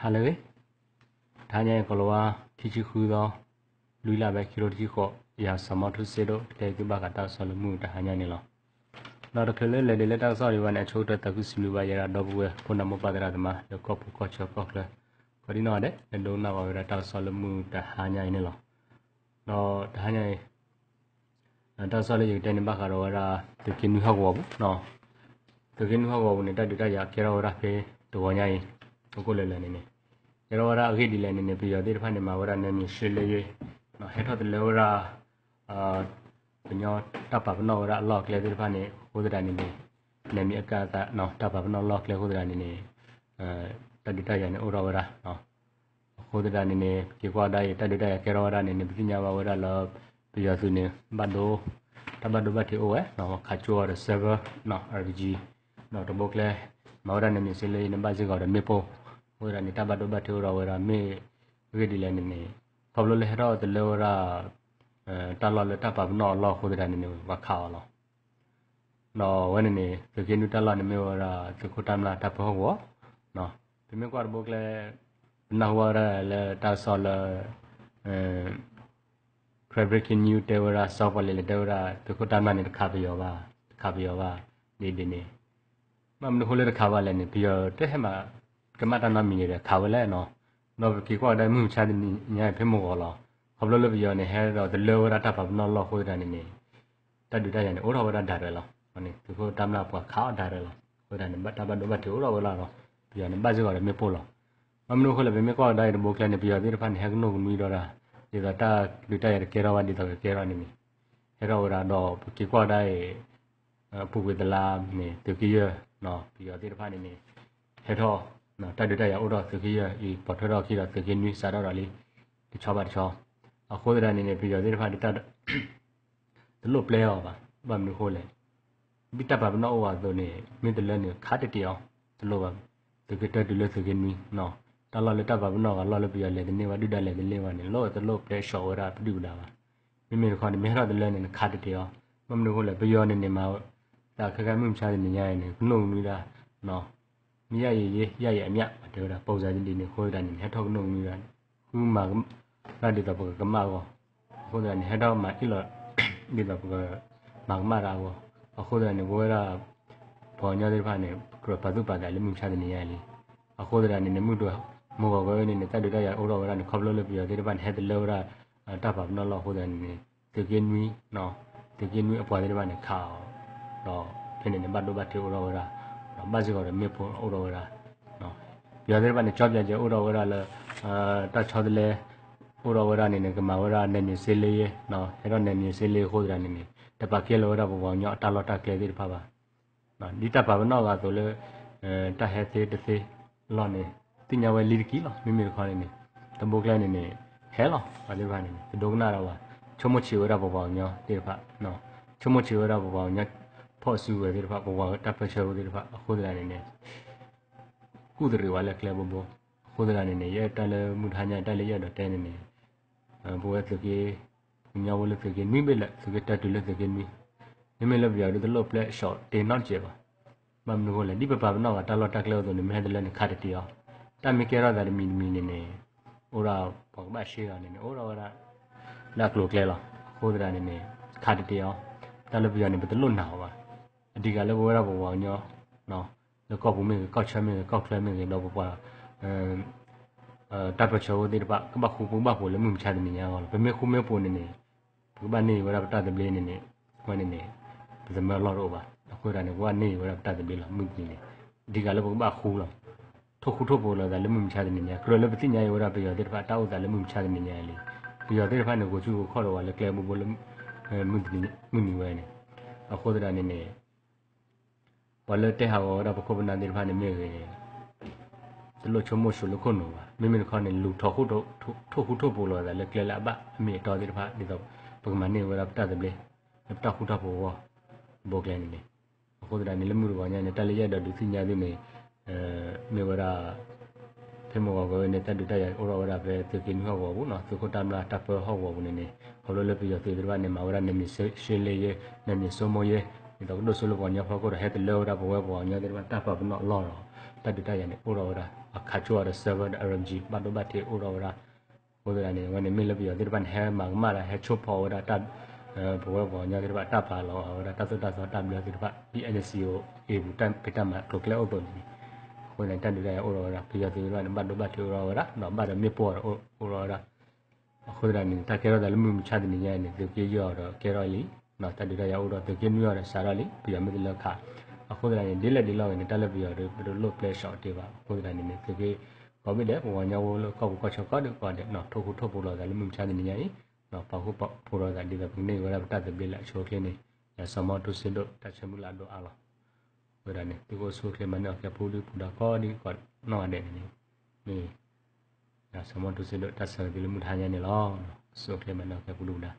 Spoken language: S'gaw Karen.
ဟါလၢအဂ့ၤ, တဟါညါအံၤ ကီၤလၤဝါ ခံဆံဃုသီ, လွံၢ်လါ ဖဲခံကထိတဆံဃိး, ယၤစီၤမီထူစ့ဒိၣ် တဲသုဘၣ်ဃးတၢ်ကစီၣ်လၢမုၢ်တဟါညါန့ၣ်လီၤ. ဒီးတချုးလၢလဲၤဒံးလၢတၢ်ကစီၣ်ဒံးဘၣ်န့ၣ် အဆိကတၢၢ်သးခုစံးဘျုးဘၣ်ယဲဒၣ်ဒီပုၢ်ဝဲၢ် ဖိနၢ်မိၢ်ပၢ်သရၣ်သမါ လၢကီၢ်ပူၤကီၢ်ချၢကီၢ်ချၢ ကိးဒံနီၢ်ဂၤဒဲး လၢဒိကနၣ်ဘၣ်ဝဲဒၣ်တၢ်ကစီၣ်လၢမုၢ်တဟါညါအံၤန့ၣ်လီၤ. ဒီးတဟါညါအံၤ တၢ်ကစီၣ်လၢယကတဲန့ၣ် ဘၣ်ဃးဒီးဝဲဒၣ် သုးက့နွံဟီၣ်ကဝီၤပူၤ, သုးက့နွံဟီၣ်ကဝီၤပူၤန့ၣ် တၢ်ဒုးတၢ်ယၤကဲထီၣ်ဝဲဒၣ်ဖဲတဂီၤညါအံၤ, အကိၣ်လၢလၢာ်န့ၣ်န့ၣ်, ကဲထီၣ်ဝဲဒၣ်အဂ့ၢ်ဒ်လဲၣ်န့ၣ်န့ၣ် ပယီၤသ့ၣ်တဖၣ်န့ၣ် မၤဝဲဒၣ် နယ်မြေရှင်းလင်းရေး, ဟဲထီၣ်တလၢဝဲဒၣ် ကညီတၢ်ပာ်ပနီၣ်ဝဲဒၣ်အလီၢ်အကျဲသ့ၣ်တဖၣ်န့ၣ် အဃိသတးန့ၣ်န့ၣ် နယ်မြေအကန့်အသတ် တၢ်ပာ်ပနီၣ်အလီၢ်အကျဲအဃိသတးန့ၣ်န့ၣ် တၢ်ဒုးတၢ်ယၤန့ၣ်အိၣ်ထီၣ်ဝဲဒၣ် အဃိသတးန့ၣ်န့ၣ် ပက့ၤကွၢ်ကဒါအံၤ တၢ်ဒုးတၢ်ယၤကဲထီၣ်ဝဲဒၣ်န့ၣ်န့ၣ် ပသ့ၣ်ညါဘၣ်ဝဲဒၣ်လၢ ပယီၤသုးန့ၣ် ဘၣ်ဒိ တၢ်ဘၣ်ဒိဘၣ်ထံးအိၣ်ဝဲ, ခးကၠိအီၤဒီး server, RPG, ဒီးတဘိကျဲ မၤဝဲဒၣ် နယ်မြေရှင်းလင်းရေး န့ၣ် ဘၣ်စ့ၢ်ကီးဒီးမ့ၣ်ပိၢ်, အဃိသတးန့ၣ် တၢ်ဘၣ်ဒိဘၣ်ထံးအိၣ်ထီၣ်ဝဲဒၣ် မ့ၢ်အဂ့ၢ်ဒ်လဲၣ်န့ၣ်န့ၣ် ခီဖျိလၢဟဲထီၣ်တလၢဝဲဒၣ် တၢ်လီၢ်လၢတၢ်ပာ်ပနီၣ်အလီၢ်အဃိသတးန့ၣ်န့ၣ် ပှၤခးအီၤလီၤ. ဒီးအဝဲန့ၣ်န့ၣ် သုးက့နွံတၢ်လီၢ်န့ၣ်မ့ၢ်ဝဲဒၣ် သုးခိၣ်တၢ်မျၢ်တၢ်ပၢဟီၣ်ကဝီၤ, ပမ့ၢ်ကွၢ်တဘိကျဲ ပနၢ်ဟူဘၣ်ဝဲဒၣ်လၢတၢ်ကစီၣ်လၢ Karen Breaking News တဲဝဲဒၣ် စီၤပီလဲၣ်လဲၣ်တဲဝဲဒၣ် သုးခိၣ်တၢ်မျၢ်န့ၣ် တခးပယီၤဘၣ်, တခးပယီၤဘၣ်, ဒ်ဒ်န့ၣ် ဘၣ်မနုၤအဃိလၢတခးဘၣ်လဲၣ်န့ၣ် ပယီၤတဟဲမၤ ကမၣ်တၢ်နီတမံၤန့ၣ်ဒီး ခးဝဲလဲၣ်နီၤ, ဒီးပက့ၤကွၢ်ကဒါမုၢ်မဆါတနံၤညါအံၤ ဖဲမုၢ်ဂီၤလီၤ, ခီဖျိလၢပယီၤန့ၣ် ဟဲဒီးတလၢဝဲဒၣ်တၢ်ပာ်ပနီၣ်လီၢ်အဃိသတးန့ၣ်န့ၣ် တၢ်ဒုးတၢ်ယၤန့ၣ် အိၣ်ထီၣ်ဝဲဒၣ်ဒၣ်ရဲၣ်လီၤ, သုးခိၣ်တၢ်မျၢ်ပှၤခးအီၤဒၣ်ရဲၣ်လီၤ, အဃိသတးန့ၣ် တၢ်ဘၣ်ဒိဘၣ်ထံးအိၣ်ထီၣ်ဝဲလီၤဒီး ပယီၤန့ၣ် ဘၣ်စ့ၢ်ကီးဒီးမ့ၣ်ပိၢ်လီၤ. ဘၣ်မနုၤအဃိလဲၣ် ပမ့ၢ်ကွၢ်ကဒါအံၤတဘိကျဲန့ၣ် ပယီၤသ့ၣ်တဖၣ်န့ၣ် ဟဲကနိၣ်ကနွံဒီးဒၣ် ဒ်သိးတၢ်ဒုးတၢ်ယၤတကဲထီၣ်ဘၣ်ဒ်သိးကကဲထီၣ်န့ၣ်န့ၣ် ဟဲထီၣ်ဝဲဒၣ်ဒီး ပက့ၤကွၢ်ကဒါအံၤ ပူၤကွံာ်သလါန့ၣ် သုးက့ယဲၢ် ပယီၤသ့ၣ်တဖၣ်န့ၣ်န့ၣ် ဟဲထီၣ် တၢ်ဒုးတၢ်ယၤအိၣ်ထီၣ်သုးက့ယဲၢ်အံၤ ပိာ်ထွဲထီၣ်အခံဒီး သုးက့နွံစးထီၣ်ဒီးလံ တဆီဘၣ်တဆီ, အဃိသတးန့ၣ်န့ၣ် ပယီၤသ့ၣ်တဖၣ်ဒ်တၢ် တလိၣ်ပျဲအီၤဘၣ်, ဘၣ်မနုၤအဃိလဲၣ်, ဒ်တၢ်ပာ်ပနီၣ်အိၣ်ဝဲအသိးန့ၣ် မ့ၢ်တလၢန့ၣ် ခးတတ့ၢ်အီၤ, တလိၣ်ဘၣ်, သုးက့တၢတုၤလၢသုးက့နွံ, တၢ်လီၢ်လၢတၢ်ပာ်ပနီၣ်ဂၤလီၢ်လၢပယီၤလဲၤတန့ၢ်ဘၣ် ဒုၣ်ဒါလဲၤတန့ၢ်ဘၣ်န့ၣ် လိၣ်တလိၣ်ပျဲအီၤဝဲဒၣ်ပဒုၣ်ပဒါဘၣ်, မ့မ့ၢ်တခီန့ၣ် မ့ၢ်ဟဲထီၣ်တလၢန့ၣ် နခးတတ့ၢ်အီၤ, ဘၣ်မနုၤအဃိလဲၣ် ပယီၤန့ၣ်န့ၣ်မၤ သးခဲခါမုၢ်မဆါတနံၤညါအံၤန့ၣ် ကနိၣ်ကနွံဒၣ် မ့ၢ်ယဲယဲယဲယဲအမြတ် တဲဝဲဒၣ် ပုံစံဒ်န့ၣ် အဃိသတးန့ၣ် ဟဲထီၣ်ကနိၣ်ကနွံဒၣ် ဃုမၤ ဒ်သိးပကကမၣ်အဂီၢ်, အဃိသတးန့ၣ် ဟဲထီၣ်မၤအ့ၣ်လိာ် ဒ်သိးပကမၤကမၣ်တၢ်အဂီၢ်, အဃိသတးန့ၣ် ပဝဲဒၣ် ပှၤကညီသ့ၣ်တဖၣ်န့ၣ် ကြၢးပာ်သူၣ်ပာ်သးလၢမုၢ်မဆါတနံၤညါအံၤလံ, အဃိသတးန့ၣ်န့ၣ် မုၢ်တမုၢ်ဂီၤဝဲန့ၣ်န့ၣ် တၢ်ဒုးတၢ်ယၤအိၣ်ထီၣ်ဝဲဒၣ်န့ၣ် ခီဖျိလၢပယီၤသ့ၣ်တဖၣ်န့ၣ် ဟဲတလၢဝဲဒၣ် တၢ်ပာ်ပနီၣ်လီၢ်အဃိသတးန့ၣ်န့ၣ် သုးက့နွံ သုးက့နွံအပှၤသ့ၣ်တဖၣ်န့ၣ် ခးအီၤ, ဒီးဖဲန့ၣ်န့ၣ် ဘၣ်ဒိဘၣ်ထံးအိၣ်ထီၣ်ဝဲဒၣ်, ဒီးဘၣ်စ့ၢ်ကီးဒီးမ့ၣ်ပိၢ်အိၣ်ထီၣ်ဝဲဒၣ်, ပယီၤသ့ၣ်တဖၣ်န့ၣ် ကၠီပၠးကဲအိၣ်ထီၣ်ဝဲဒၣ်လၢ တၢ်ဆီတလဲ အိၣ်ထီၣ်ဝဲဒၣ်န့ၣ်န့ၣ် ကမၤဝဲဒၣ် နယ်မြေရှင်းလင်းရေး, ဟဲထီၣ် နယ်မြေရှင်းလင်းရေး အဃိသတးန့ၣ်န့ၣ် တပာ်ကဲလီၤဝဲဒၣ်ပပှၤကညီအတၢ်လီၢ်တၢ်ကျဲသ့ၣ်တဖၣ်ဘၣ်. ဒ်တၢ်ပာ်ပနီၣ်အဂၤအသိးလၢ တၢ်ဟဲသ့တသ့လီၢ်န့ၣ် သ့ၣ်ညါဝဲလံတက့ၢ်လီၤ. မ့မ့ၢ်တခီန့ၣ်န့ၣ် တဘိကျဲန့ၣ်န့ၣ် ဟဲလီၤ ပှၤသ့ၣ်တဖၣ်န့ၣ်န့ၣ် တဒိကနၣ်ဒီးဘၣ်, ဆိကမိၣ်ဆံးဝဲဒၣ်ပပှၤကညီသ့ၣ်တဖၣ်, ဆိကမိၣ်ဆံးဝဲဒၣ်ပပှၤကညီ ဖီၣ်စုကဝဲၤသ့ၣ်တဖၣ် ပပှၤတၢ်ပၢဆှၢဖိသ့ၣ်တဖၣ် အဃိသတးန့ၣ်န့ၣ် ကူၣ်တရံးဝဲလၢကျဲဘိဘိ, အဃိသတးန့ၣ်န့ၣ် ယအဲၣ်တၢ်လၢမုၢ်တဟါညါ တၢ်လၢယအဲၣ်ဒိးတဲန့ၣ်န့ၣ် ပဝဲသုးက့ ပှၤကညီဖိလၢသုးက့နွံဘ့ၣ်လၢ သုးက့တၢတုၤလၢသုးက့နွံ, မ့မ့ၢ်လၢပယီၤဒ်တလိၣ်ပျဲအီၤ တ့နီတစဲးဘၣ်. ဘၣ်မနုၤအဃိလဲၣ် ဒ်ပပာ်ပနီၣ်ဂၤတၢ်လီၢ်တၢ်ကျဲအသိးန့ၣ် မ့ၢ်ဟဲတလၢန့ၣ် ခးတတ့ၢ်အီၤ, တၢ်မ့ၢ်ကဲထီၣ်သးတမံၤတမံၤန့ၣ်န့ၣ် အိၣ်ဒၣ်ပှၤကဘၣ်ရှဲအီၤန့ၣ်န့ၣ် အိၣ်ဒၣ်ဝဲဒၣ် လၢအကျိၤအကျဲလီၤ. အဃိသတးန့ၣ်န့ၣ် ခးတတ့ၢ်အီၤ, တၢ်လၢပယီၤန့ၣ် ပတလိၣ်နာ်အီၤဘၣ်. အဓိကလၢပဝဲဒၣ်ပပှၤကညီ လၢကီၢ်ပူၤမ့ၢ်ဂ့ၤ ကီၢ်ဆၢမ့ၢ်ဂ့ၤ ကီၢ်ချၢမ့ၢ်ဂ့ၤ ဒီးပပှၤ တၢ်ပၢဆှၢဖိသ့ၣ်တဖၣ် ကဘၣ်ဃူကဘၣ်ဖိးလၢမုၢ်မဆါတနံၤညါအဂီၢ်လီၤ. ပမ့ၢ်ဃူမ့ၢ်ဖိးန့ၣ်န့ၣ် ပကဘၣ်န့ၢ်ဝဲဒၣ်ပတၢ်သဘျ့န့ၣ်န့ၣ် ဝဲန့ၣ်န့ၣ် ပသမၢလီၢ်တအိၣ်ဘၣ်. အဃိသတးန့ၣ် ပကဘၣ်န့ၢ်ဝဲဒၣ်ပတၢ်သဘျ့လီၤ. မုၢ်တနံၤန့ၣ် အဓိကလၢပကဘၣ်ဃူလီၤ. ထိၣ်ဃူထိၣ်ဖိးလိာ်သးလၢမုၢ်မဆါတနံၤညါ ကြၢးလၢပသ့ၣ်ညါအံၤဝဲဒၣ်ပယီၤသ့ၣ်တဖၣ်တၢ်အိၣ်သးလၢမုၢ်မဆါတနံၤညါလံ. ပယီၤသ့ၣ်တဖၣ်န့ၣ် ဂိၤဆူၣ်ဂိၤခီၣ်ဒီးဝဲလၢကျဲဘိဘိလၢ မုၢ်နံၤဝဲန့ၣ်. အဃိသတးန့ၣ်န့ၣ် ပှၤလၢတဲဟးဂီၤဝဲဒၣ်ပခိၣ်ပနၢ်သ့ၣ်တဖၣ်န့ၣ်မ့ၢ်ဂ့ၤန့ၣ် တလိၣ်ဆိကမိၣ်ဆိလၢခိၣ်နူာ်ဘၣ်. မ့မ့ၢ်တခီန့ၣ် လူၤထိၣ်ဃူထိၣ်ဖိးလိာ်သးလၢကျဲလၢအဘၣ်အမ့ၢ်အတီသ့ၣ်တဖၣ် ဒ်သိးပကမၤန့ၢ်ဝဲဒၣ်ပတၢ်သဘျ့ လၢပတၢ်ဃူတၢ်ဖိးအဂီၢ် တဘိကျဲန့ၣ်န့ၣ်. အဃိသတးန့ၣ် လၢမုၢ်တဂီၤညါန့ၣ် တၢ်လၢယအဲၣ်ဒိးဒုးသ့ၣ်ညါသုန့ၣ် မ့ၢ်ဝဲဒၣ် ဖဲမုၢ်ဂီၤဝဲန့ၣ် တၢ်ဒုးတၢ်ယၤအိၣ်ထီၣ်ဝဲဒၣ်ဖဲသုးက့နွံဟီၣ်ကဝီၤပူၤနီၤ သုးခိၣ်တၢ်မျၢ်တၢ်ပၢဟီၣ်ကဝီၤပူၤန့ၣ်န့ၣ် ခီဖျိလၢပယီၤသုးသ့ၣ်တဖၣ်န့ၣ် မၤဝဲဒၣ် နယ်မြေရှင်းလင်းရေး နယ်မြေစိုးမိုးရေး ဒ်သိးကဒိၣ်စိလၢပှၤကညီဖီခိၣ်ဒီး ဟဲတလၢဝဲဒၣ်ပဝဲပှၤကညီသ့ၣ်တဖၣ်တၢ်ပာ်ပနီၣ်အလီၢ်ဒီး တၢ်ဒုးတၢ်ယၤန့ၣ် အိၣ်ထီၣ်ဝဲဒၣ် အခးဆူၣ်အီၤဒီး server ဒီး R M G ဘၣ်ဒိဘၣ်ထံးအိၣ်ထီၣ်ဝဲဒၣ်. အဃိသတးန့ၣ် အဝဲန့ၣ်မ့ၢ်လၢပယီၤသ့ၣ်တဖၣ်န့ၣ် ဟဲမၤကမၣ်ဒီး ဟဲဆိၣ်ဖီၣ်ဝဲဒၣ်တၢ် ပဝဲပှၤကညီသ့ၣ်တဖၣ် တၢ်ပာ်လီၤအီၤဝဲဒၣ်တၢ်သိၣ်တၢ်သီတၢ်ဘျၢသ့ၣ်တဖၣ် P N C O A ပူၤ တၢ်ဖံးတၢ်မၤကျိၤကျဲအိၣ်အသိးန့ၣ်န့ၣ်. အဃိန့ၣ် တၢ်ဒုးတၢ်ယၤအိၣ်ထီၣ်ဝဲဒၣ် ပယီၤသုးသ့ၣ်တဖၣ်န့ၣ် ဘၣ်ဒိဘၣ်ထံးအိၣ်ထီၣ်ဝဲဒၣ် ဒီးဘၣ်ဒီးမ့ၣ်ပိၢ်ဒီးအိၣ်ထီၣ်ဝဲဒၣ်. အဃိသတးန့ၣ် တၢ်ကဲထီၣ်သးလၢမုၢ်မဆါတနံၤညါအံၤန့ၣ် သုးက့ယဲၢ်အီၤဒီးကဲထီၣ်လံ, တၢ်ဒုးတၢ်ယၤအိၣ်ဒီး သုးက့နွံအီၤဒီးစးထီၣ်လံ, ပယီၤမ့ၢ်တလၢခး. အဃိသတးန့ၣ် ဒ်လဲၣ်ဒ်လဲၣ်ဂ့ၤန့ၣ် တၢ်လၢပယီၤဒီး ပတလိၣ်ပျဲၢ်စီၣ်တ့ၢ်ဘၣ်. အဃိသတးန့ၣ်န့ၣ် သုးက့ကိးဘ့ၣ်ဒဲး ပပှၤကညီဖိလၢကီၢ်ပူၤကီၢ်ဆၢကိးဒံကိးဒဲး ထိၣ်ဃူထိၣ်ဖိးလိာ်သးလၢမုၢ်မဆါတနံၤညါအံၤ, ပာ်ဃူပာ်ဖိးလိာ်သးဒ်သိးပကန့ၢ်က့ၤဝဲဒၣ်ပတၢ်သဘျ့လၢအဆိအချ့န့ၣ်, ယၤစီၤမီတူစ့ဒိၣ် တၢ်ဆၢမုၢ်လၢ်ဒိၣ်အါလီၤ. အဃိသတးန့ၣ် သုကအိၣ်ဆူၣ်အိၣ်ချ့မၤန့ၢ်အီၣ်ကဲပူၤဒုပူၤဒီးကိးဒံကိးနီၢ်ဂၤဒဲးန့ၣ်န့ၣ်, မ့ၢ် ယၤစီၤမီတူစ့ဒိၣ် တၢ်ဆၢဂ့ၤသုလၢမုၢ်ထါညါန့ၣ်လီၤ. ဆူၣ်အိၣ်ချ့မၤန့ၢ်အီၣ်ကဲပူၤဒုပူၤဒီး